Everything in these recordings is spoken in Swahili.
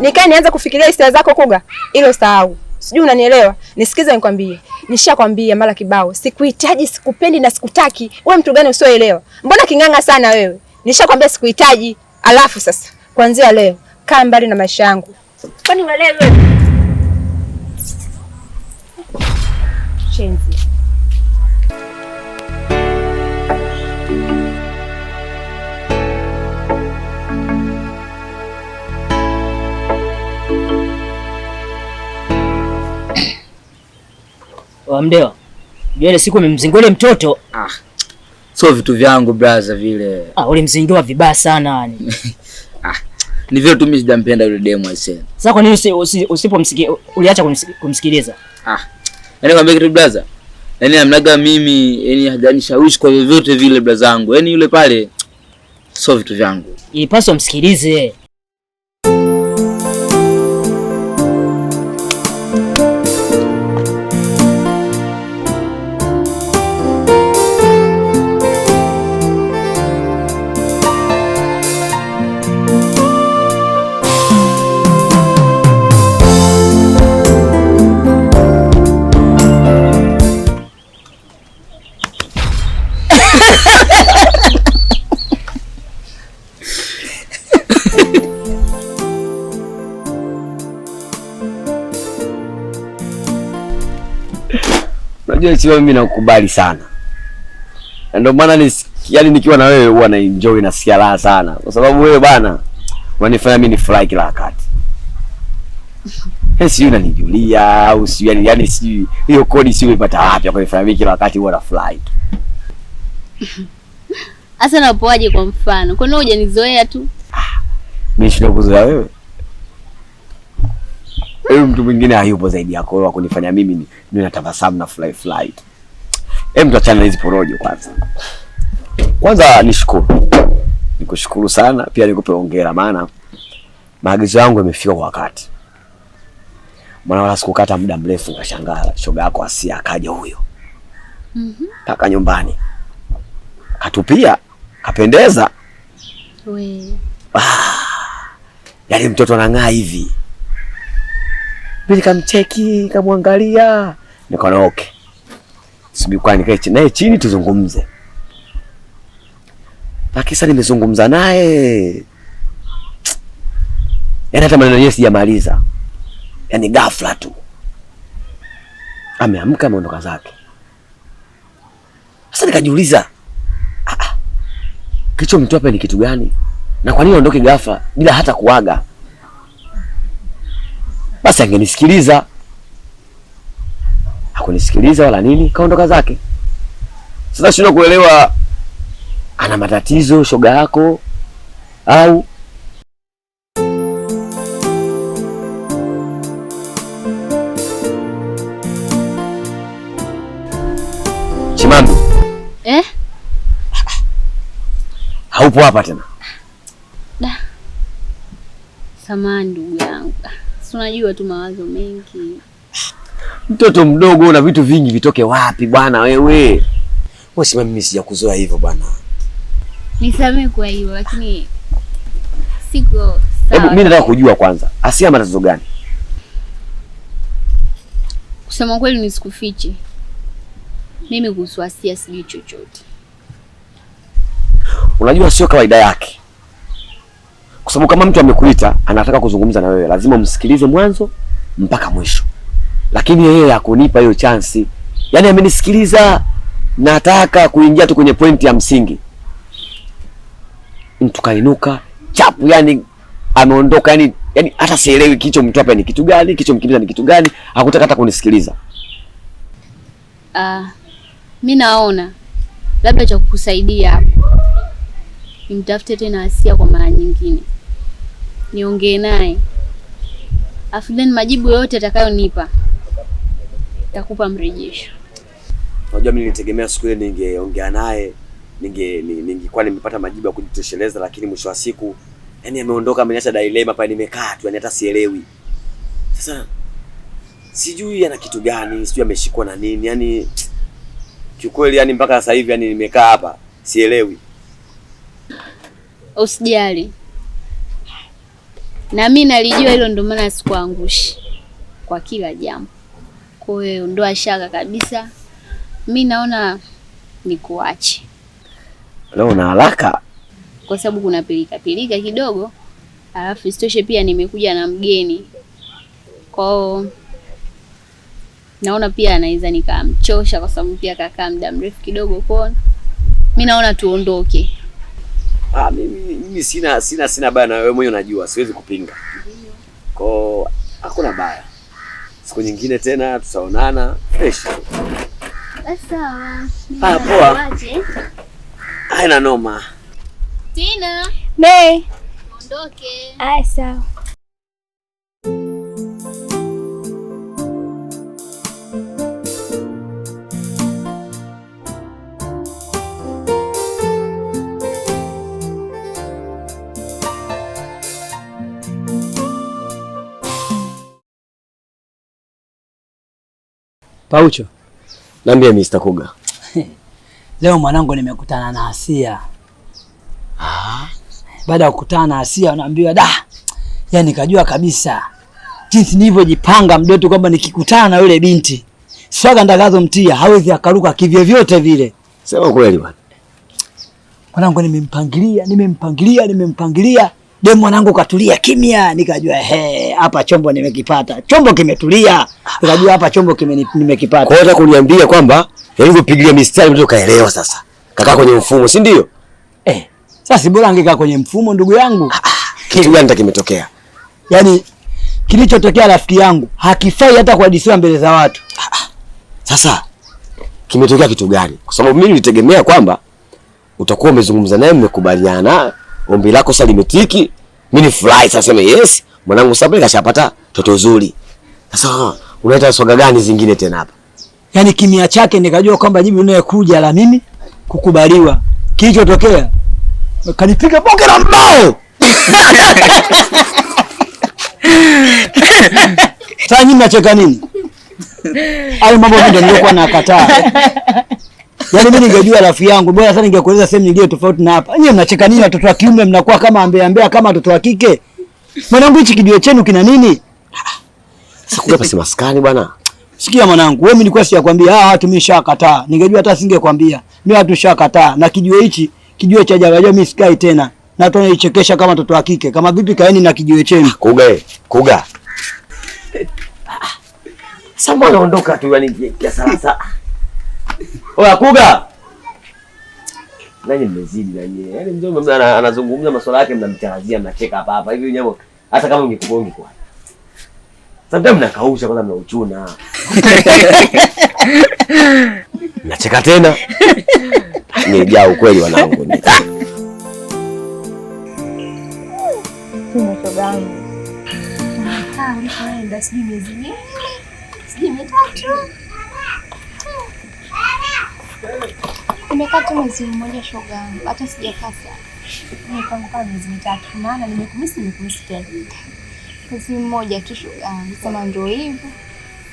Nikae nianze kufikiria hisia zako Kuga? Hilo sahau. Sijui unanielewa? Nisikize nikwambie. Nishakwambia mara kibao. Sikuhitaji, sikupendi na sikutaki. Wewe mtu gani usioelewa? Mbona king'ang'a sana wewe? Nishakwambia sikuhitaji. Alafu sasa kuanzia leo kaa mbali na maisha yangu. Kwani uelewe wewe? Chenzi. Mdewa, ile siku umemzingua ile mtoto. Ah, sio vitu vyangu brother vile. Ah, ulimzingua vibaya sana yani. Ah, ni vile tu mimi sijampenda yule demu aisee. Sasa kwa nini usipomsikia uliacha kumsikiliza? Ah, yaani kwambia kitu brother. Yaani amnaga mimi, yaani hajanishawishi kwa vyovyote vile brother zangu. Yaani yule pale sio vitu vyangu. Ilipaswa msikilize. Unajua sio mimi nakukubali sana. Na ndio maana yaani nikiwa na wewe huwa na enjoy na sikia raha sana. Kwa sababu wewe bana unanifanya mimi nifurahi kila wakati. Sijui unanijulia au sijui yaani sijui hiyo kodi sijui umeipata wapi kwa kunifanya mimi kila wakati huwa nafurahi tu. Asa napoaje kwa mfano? Kwa nini hujanizoea tu? Ah, mimi sina kuzoea wewe. Wewe mtu mwingine hayupo zaidi yako wewe kunifanya mimi ni natabasamu na fly fly tu. Hem, tuachane na hizi porojo kwanza. Kwanza nishukuru. Nikushukuru sana, pia nikupe hongera maana maagizo yangu yamefika kwa wakati. Maana wala sikukata muda mrefu nikashangaa shoga yako Asia akaja huyo. Paka nyumbani. Katupia, kapendeza. We. Ah. Yaani mtoto anang'aa hivi. Mimi nikamcheki, nikamwangalia, nikaona okay. Subiri kwa nikae naye chini tuzungumze. Lakini sasa nimezungumza naye. Yaani hata maneno yenyewe sijamaliza. Yaani ghafla tu ameamka ameondoka zake. Sasa nikajiuliza, kicho mtu hapa ni kitu gani? Na kwa nini aondoke ghafla bila hata kuaga? Basi angenisikiliza. Hakunisikiliza wala nini, kaondoka zake. Sasa shindwa kuelewa, ana matatizo shoga yako au Chimambi? Eh? Haupo hapa tena. Da. Samahani ndugu yangu. Si unajua tu mawazo mengi. Mtoto mdogo na vitu vingi vitoke wapi bwana wewe? Wewe sima mimi sijakuzoea hivyo bwana. Nisamee kwa hiyo lakini siko sawa. Hebu mimi nataka kujua kwanza, Asia matatizo gani? Kusema kweli nisikufiche. Mimi kuhusu Asia sijui chochote. Unajua sio kawaida yake. Kwa sababu kama mtu amekuita anataka kuzungumza na wewe, lazima umsikilize mwanzo mpaka mwisho. Lakini yeye hakunipa hiyo chance. Yaani amenisikiliza, nataka kuingia tu kwenye pointi ya msingi. Mtu kainuka chapu, yani ameondoka, yani hata sielewi kicho mtu hapa ni kitu gani, kicho mkimbiza ni kitu gani, hakutaka hata kunisikiliza. Mimi naona labda cha kukusaidia hapo nimtafute tena Asia kwa mara nyingine, niongee naye, afu then majibu yote atakayonipa nitakupa mrejesho. Unajua mimi nilitegemea siku ile ningeongea naye ningekuwa nimepata majibu ya kujitosheleza, lakini mwisho wa siku yani ameondoka, ameniacha dilema pale, nimekaa tu yani hata sielewi. Sasa sijui ana kitu gani, sijui ameshikwa na nini, yani kiukweli yani mpaka sasa hivi yani nimekaa hapa sielewi. Usijali, Na mimi nalijua hilo, ndio maana sikuangushi kwa kila jambo. Kwa hiyo ondoa shaka kabisa. Mimi naona nikuache. Leo una haraka kwa sababu kuna pilika pilika kidogo. Alafu isitoshe pia nimekuja na mgeni. Kwa hiyo naona pia anaweza nikamchosha kwa sababu pia kakaa muda mrefu kidogo. Kwa hiyo mimi naona tuondoke. Mimi sina baya na wewe mwenyewe unajua, siwezi kupinga. Kwa hakuna baya. Siku nyingine tena tutaonana fresh. Sawa. Poa. Haina noma. Tina. Ne. Tuondoke. Aya sawa. Paucho. Niambie Mr. Kuga. Leo mwanangu nimekutana na Asia. Baada ya kukutana na Asia unaambiwa da. Yaani nikajua kabisa jinsi nilivyojipanga mdoto kwamba nikikutana na yule binti swaga ndakazomtia hawezi akaruka kivyovyote vile. Sema kweli bwana. Mwanangu nimempangilia. Demu mwanangu katulia kimya, nikajua hapa chombo nimekipata. Chombo kimetulia. Nikajua hapa chombo nimekipata. Kwa hiyo unataka kuniambia kwamba nilivyopigilia mistari mtu kaelewa sasa. Kakaa kwenye mfumo, si ndio? Sasa bora angekaa kwenye mfumo ndugu yangu. Kitu gani kimetokea? Yaani kilichotokea rafiki yangu hakifai hata kuhadithiwa mbele za watu. Sasa kimetokea kitu gani? Kwa sababu mimi nilitegemea kwamba utakuwa umezungumza naye, mmekubaliana, ombi lako sasa limetiki. Mimi nifurahi sasa, sema yes, mwanangu sasa kashapata toto zuri. Sasa unaleta swaga gani zingine tena hapa? Yaani kimya chake nikajua kwamba jibu linalokuja la mimi kukubaliwa. Kilichotokea kanipiga bonge la mbao. Sasa nyinyi mnacheka nini? Hayo mambo mimi ndio nilikuwa nakataa. Yaani mimi ningejua rafiki yangu bora sana ningekueleza sehemu nyingine tofauti na hapa. Nyinyi mnacheka nini watoto wa kiume mnakuwa kama ambea kama watoto wa kike? Mwanangu hichi kijiwe chenu kina nini? Sasa kuja pasi maskani bwana. Sikia mwanangu, wewe mimi nilikuwa sijakwambia watu mimi nishakataa. Ningejua hata singekwambia. Mimi watu nishakataa na kijiwe hichi, kijiwe cha jamaa mimi sikai tena. Na tunaichekesha kama watoto wa kike. Kama vipi kaeni na kijiwe chenu? Kuga kuga. Sasa mbona ondoka tu yani kiasi sasa. Oya Kuga. Nani mmezidi na nyie? Yaani mzee anazungumza masuala yake mnamtarazia mnacheka hapa hapa. Hivi nyamo hata kama ungekugongi kwa. Sometimes mnakausha kwanza mnauchuna. Nacheka tena. Nimejaa ukweli wanangu. Sina shogangu. Ulipoenda sijui miezi minne, sijui mitatu. Nimekaa tu mwezi mmoja shogangu, hata sijakaa sana. Nimepanga kama miezi mitatu, maana nimekumisi tena. Mwezi mmoja tu shogangu, sema ndio hivyo.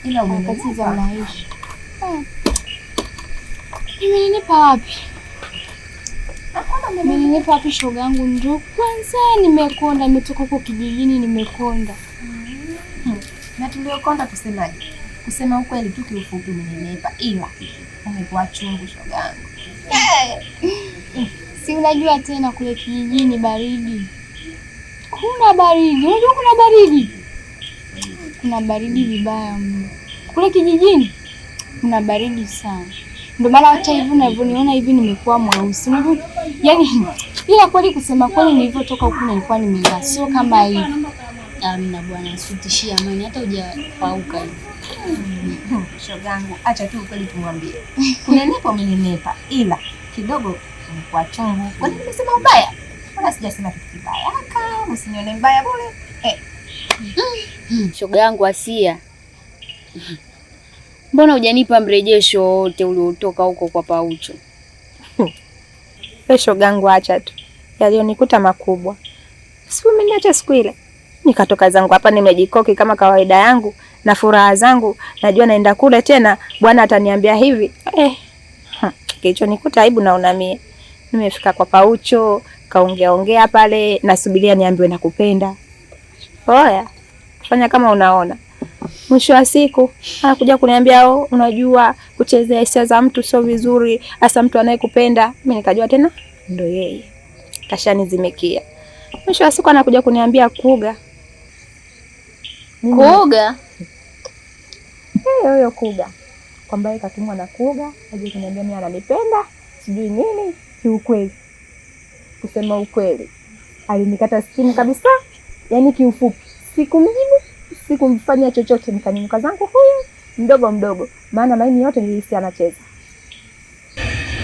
Ila umenitatiza maisha. Nimenenepa wapi? Nimenenepa wapi shogangu? Ndio kwanza nimekonda, nimetoka huko kijijini nimekonda. Na tuliokonda tusemaje? Kusema ukweli tu kiufupi umenenepa, ila umekuwa chungu shogangu. Si unajua tena kule kijijini baridi. Kuna baridi. Unajua kuna baridi? Kuna baridi vibaya mno. Kule kijijini kuna baridi sana. Ndio maana hata hivi unavyoniona hivi nimekuwa mweusi. Unajua yani ila kweli kusema kweli nilivyotoka huku nilikuwa nimevaa sio kama hivi. Amna bwana, usitishie amani hata hujapauka hivi. Shogangu, acha tu ukweli tumwambie. Kunenepa umenenepa, ila kidogo umekuwa chungu. Kwani nimesema ubaya? Wala sijasema kitu kibaya. Aka, usinione mbaya bure. Shogangu Asia. Mbona hujanipa mrejesho wote uliotoka huko kwa Paucho? Wewe shogangu acha tu. Yalionikuta makubwa. Siku umeniacha siku ile. Nikatoka zangu hapa nimejikoki kama kawaida yangu na furaha zangu, najua naenda kule tena bwana ataniambia hivi. Kilichonikuta aibu naona mie. Nimefika kwa Paucho, kaongea ongea pale, nasubiria niambiwe nakupenda. Oya, fanya kama unaona. Mwisho wa siku anakuja kuniambia oh, unajua kuchezea hisia za mtu sio vizuri, hasa mtu anayekupenda. Mimi nikajua tena ndo yeye kashanizimikia. Mwisho wa siku anakuja kuniambia Kuga. Kuga? Eh, huyo Kuga. Kwamba yeye katumwa na Kuga aje kuniambia mimi ananipenda, sijui nini. Kiukweli, kusema ukweli, alinikata simu kabisa. Yaani kiufupi sikumjibu, sikumfanyia chochote, nikaninuka zangu huyu mdogo mdogo, maana maini yote nilihisi anacheza.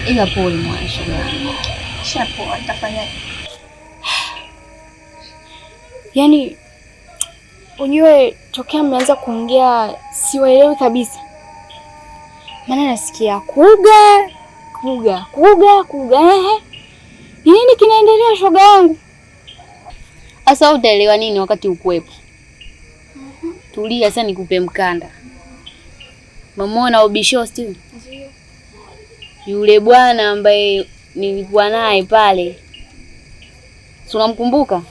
Ila pole mwana shoga. Shapoa, nitafanyaje? Yaani ujue tokea mmeanza kuongea siwaelewi kabisa. Maana nasikia Kuga, Kuga, Kuga, Kuga. Ehe. Ni nini kinaendelea shoga yangu? Sasa utaelewa nini wakati ukuwepo? Tulia sasa nikupe mkanda. Umemuona Ubishosti? Ndio. Yule bwana ambaye nilikuwa naye pale. Si unamkumbuka?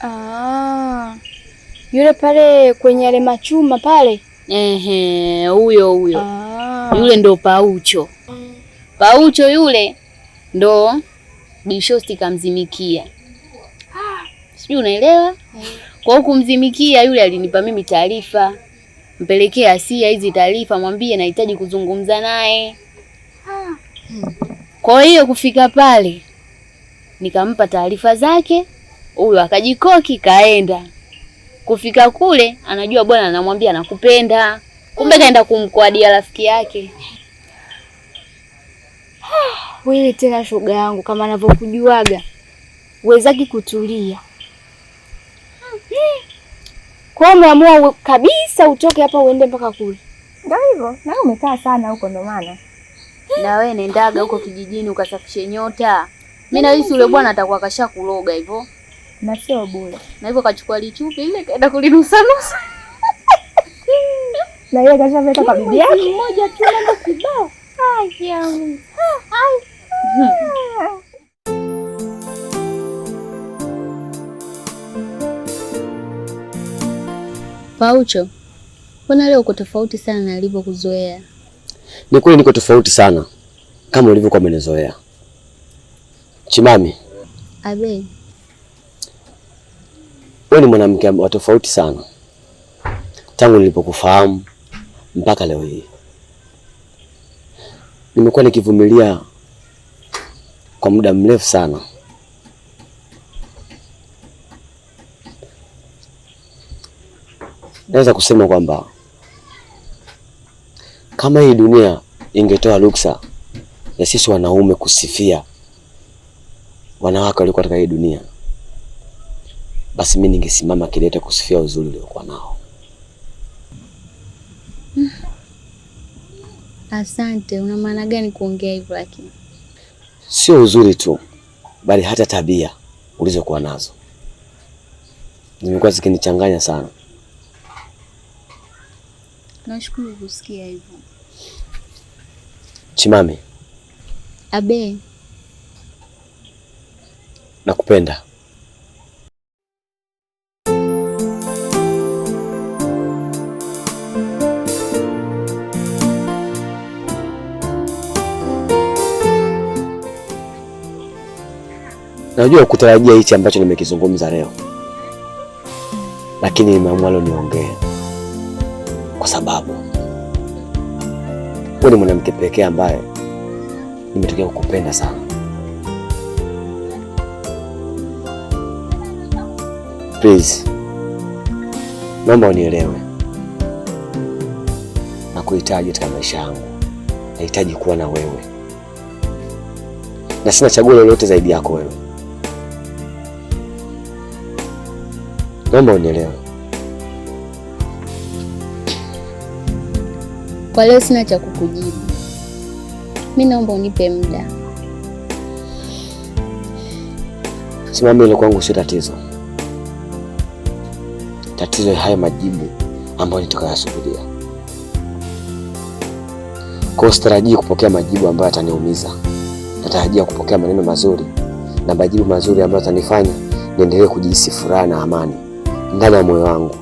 Ah. Yule pale kwenye yale machuma pale. Ehe, huyo huyo. Ah. Yule ndo Paucho. Paucho yule ndo Bishosti kamzimikia. Sijui unaelewa? Kwa huku kumzimikia yule alinipa mimi taarifa. Mpelekee Asia hizi taarifa, mwambie nahitaji kuzungumza naye. Kwa hiyo kufika pale nikampa taarifa zake, huyo akajikoki kaenda. Kufika kule anajua bwana anamwambia nakupenda. Kumbe kaenda kumkwadia rafiki yake. Wewe tena shoga yangu kama anavyokujuaga uwezaki kutulia. Kwa hiyo umeamua kabisa utoke hapa uende mpaka kule. Ndio hivyo, na wewe umekaa sana huko ndo maana. Na wewe nendaga huko kijijini ukasafishe nyota. Mimi nahisi yule bwana atakuwa kashakuloga hivyo. Na sio bure. Na hivyo kachukua lichupi ile kaenda kulinusa nusa. Na yeye kashaweka kwa bibi yake. Mmoja tu mambo kibao. Ai yangu. Ai. Paucho, mbona leo uko tofauti sana na nilivyokuzoea? Ni kweli niko tofauti sana kama ulivyokuwa umenizoea. Chimami. Abe. Wewe ni mwanamke wa tofauti sana. Tangu nilipokufahamu mpaka leo hii. Nimekuwa nikivumilia kwa muda mrefu sana. Naweza kusema kwamba kama hii dunia ingetoa ruksa ya sisi wanaume kusifia wanawake waliokuwa katika hii dunia, basi mimi ningesimama kidete kusifia uzuri uliokuwa nao. Asante. Una maana gani kuongea hivyo lakini? Sio uzuri tu, bali hata tabia ulizokuwa nazo zimekuwa zikinichanganya sana. Nashukuru kusikia hivyo. Chimami. Abe. Nakupenda. Najua kutarajia hichi ambacho nimekizungumza leo, lakini nimeamua leo niongee kwa sababu wewe ni mwanamke pekee ambaye nimetokea kukupenda sana. Please, naomba unielewe. Nakuhitaji katika maisha yangu, nahitaji kuwa na wewe, na sina chaguo lolote zaidi yako wewe. Naomba unielewe. Kwa leo sina cha kukujibu. Mimi naomba unipe muda. Simami, ile kwangu sio tatizo. Tatizo haya majibu ambayo nitakayasubiria. Kwa hiyo sitarajii kupokea majibu ambayo yataniumiza. Natarajia kupokea maneno mazuri na majibu mazuri ambayo yatanifanya niendelee kujihisi furaha na amani ndani ya moyo wangu.